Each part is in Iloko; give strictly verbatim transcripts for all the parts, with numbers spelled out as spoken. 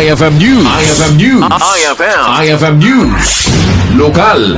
I F M News. I F M News. I F M. I F M News. Lokal.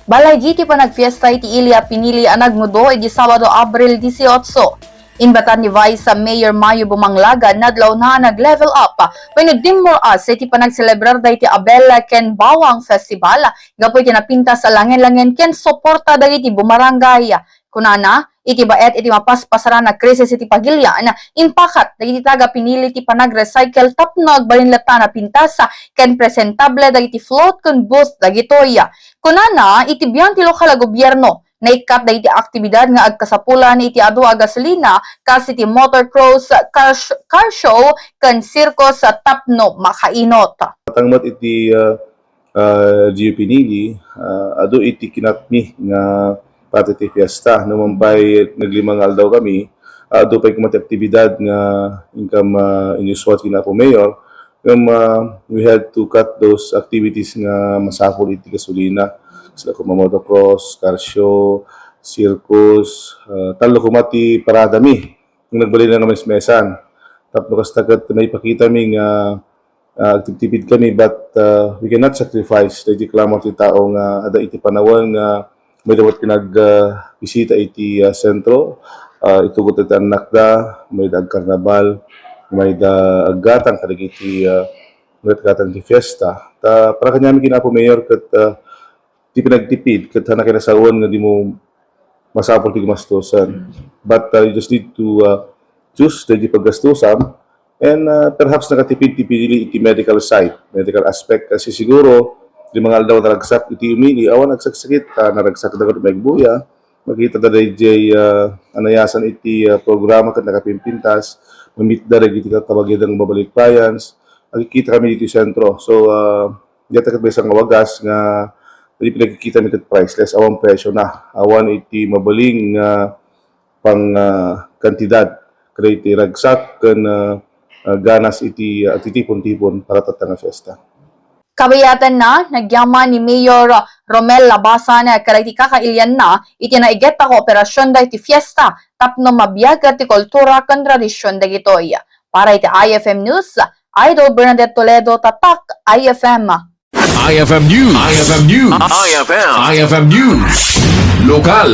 Balaygi ti panagfiesta iti ili a pinili a nagmudo idi Sabado, Abril dieciocho. Inbatan ni Vice Mayor Mayo Bumanglaga, nadlawna a nag-level up wenno dimmor-as iti panagselebrarda iti Abel ken Bawang Festival gapu iti napintas a langen-langen ken suporta dagiti bumarangay. Kunana, iti baet iti mapaspasaran a krisis iti pagilian, impakat dagiti taga-pinili ti panag-recycle tapno agbalin latta a napintas ken presentable dagiti float ken booth dagitoy. Kunana, iti biang ti lokal a gobierno, naikkat dagiti aktibidad nga agkasapulan iti adu a gasolina, kas iti motorcross, car, sh- car show, ken sirkus tapno makainot. Patangmet iti, ah, ah, L G U Pinili, ah, adu iti kinatmi nga parte ti fiesta. No man pay naglima nga aldaw kami, ah, adu pay koma ti aktibidad nga inkam, ah, inyusuat ken Apo Mayor. Ngem, ah, we had to cut those activities nga masapul iti gasolina. Sila koma motocross, car show, circus, ah, tallo koma ti parada mi nga nagbalin nga mesmesan. Tapno kasta ket maipakita mi nga, ah, agtiptipid kami, but, ah, we cannot sacrifice dagiti klamor ti tao nga adda iti panawen nga mayda met pinag, ah, bisita iti, ah, sentro, ah, itugot iti annakda, mayda agkarnabal, mayda aggatang kadagiti, ah, mayda aggatang ti fiesta. Ta para kaniami ken Apo Mayor ket, ah, ti pinagtipid ket haanna kinasaoen nga dimo masapul ti gumastusan. But, uh, you just need to, uh, choose dagiti paggastusam and, uh, perhaps nakatipid ti pinili iti medical side, medical aspect. Kasi siguro, di mga aldaw naragsak iti umili, awan agsaksakit, uh, naragsak dagat may buya, makita da dayjay, uh, anayasan iti, uh, programa ket nakapimpintas, mamit da dagiti kabagiadan nga mabalikpayan, agkikita kami dito sentro. So, uh, diata ket maysa nga wagas nga iti pinagkikita mi ket priceless, awan presyo na, awan iti mabalin nga pang, ah, kantidad kadagiti ragsak ken, ah, ah, ganas iti, ah, agtitipon-tipon para tatta nga fiesta. Kabayatanna, nagyaman ni Mayor Romel Labasan kadagiti kakailianna iti naiget a kooperasionda iti fiesta tapno mabiag ti kultura ken tradision dagitoy. Para iti I F M News, Idol Bernadette Toledo, Tatak I F M. I F M News. I F M News. I F M. I F M News. Lokal.